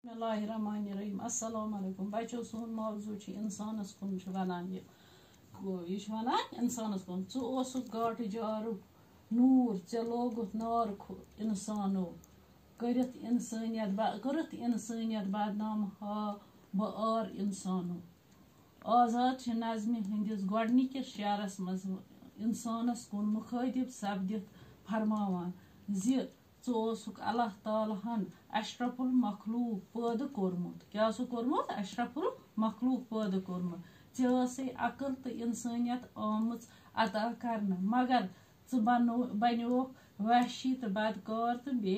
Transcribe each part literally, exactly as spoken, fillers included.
بسم اللہ الرحمن الرحیم۔ السلام علیکم بچو، سون موضوع چھُ انسانس کُن چھُ ونان یہِ۔ یہِ چھُ ونان انسانس کُن، ژٕ اوسُکھ گاٹہٕ جارُک نوٗر، ژےٚ لوگُتھ نار کھُ-، انسانو۔ کٔرِتھ انسٲنیت ب-، کٔرٕتھ انسٲنیت بدنام، ہا بہٕ آر انسانو۔ آزاد چھِ نظمہِ ہٕنٛدِس گۄڈٕنِکِس شعرس منٛز انسانس کُن مُخٲطِب سپدِتھ فرماوان زِ ژٕ اوسُکھ اللہ تعالیٰ ہن اشرف المخلوق پٲدٕ کوٚرمُت۔ کیٛاہ اوسُکھ کوٚرمُت؟ اشرف المخلوق پٲدٕ کوٚرمُت۔ ژےٚ ٲسٕے عقل تہٕ انسٲنیت آمٕژ عطا کرنہٕ، مگر ژٕ بنو-، بنیوکھ وحشی تہٕ بدکار تہٕ بے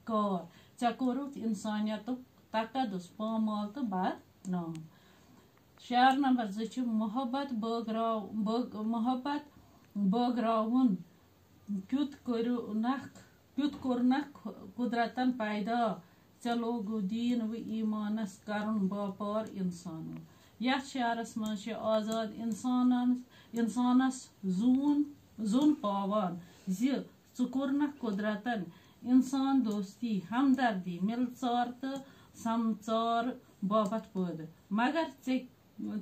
کار۔ ژےٚ کوٚرُتھ انسانیتُک تقدس پامال تہٕ بدنام۔ شعر نمبر زٕ چھُ محبت بٲگراو-، بٲگ-، محبت بٲگراوُن کیُتھ کٔرِو نکھ، کیُتھ کوٚرنکھ قدرتن پیدا، ژےٚ لوگُو دیٖن و ایٖمانس کرُن باپار انسانو۔ یتھ شعرس منٛز چھِ آزاد انسانن، انسانس زوٗن، زوٗن پاوان زِ ژٕ کوٚرنکھ قدرتن انسان دوستی، ہمدردی، ملژار تہٕ سمژار باپتھ پٲدٕ، مگر ژےٚ،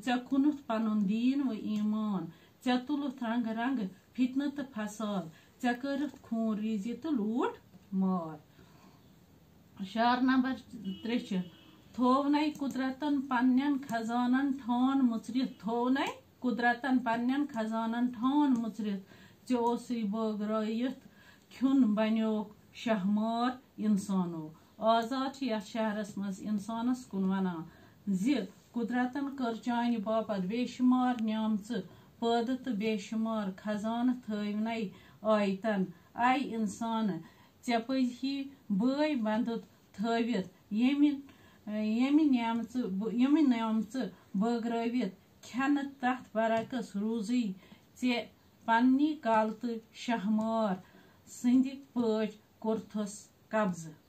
ژےٚ کُنُتھ پنُن دیٖن و ایٖمان، ژےٚ تُلُتھ رنگہٕ رنگہٕ فتنہٕ تہٕ فساد، ژےٚ کٔرٕتھ خوٗن ریزی تہٕ لوٗٹھ مار۔ شعر نمبر ترٛےٚ چھِ، تھوونَے قدرتن پننٮ۪ن خزانن ٹھان مُژرِتھ، تھوونَے قدرتن پننٮ۪ن خزانن ٹھان مُژرِتھ، ژےٚ اوسُے بٲگرٲیِتھ کھیوٚن بنیوکھ شہمار انسانو۔ آزاد چھِ یتھ شعرس منٛز انسانس کُن ونان زِ قدرتن کٔر چانہِ باپتھ بے شمار نعمژٕ پٲدٕ تہٕ بے شمار خزانہٕ تھٲونَے آیتن۔ آے انسان، ژےٚ پزی بٲے بندُت تھٲوِتھ، ییٚمہِ، ییٚمہِ نعمژٕ، ییٚمہِ نعمژٕ بٲگرٲوِتھ کھٮ۪نہٕ تتھ برعکس روٗزٕے ژےٚ پننی کالہٕ تہٕ شہمار سٕنٛدِ پٲٹھۍ کوٚرتھس قبضہٕ۔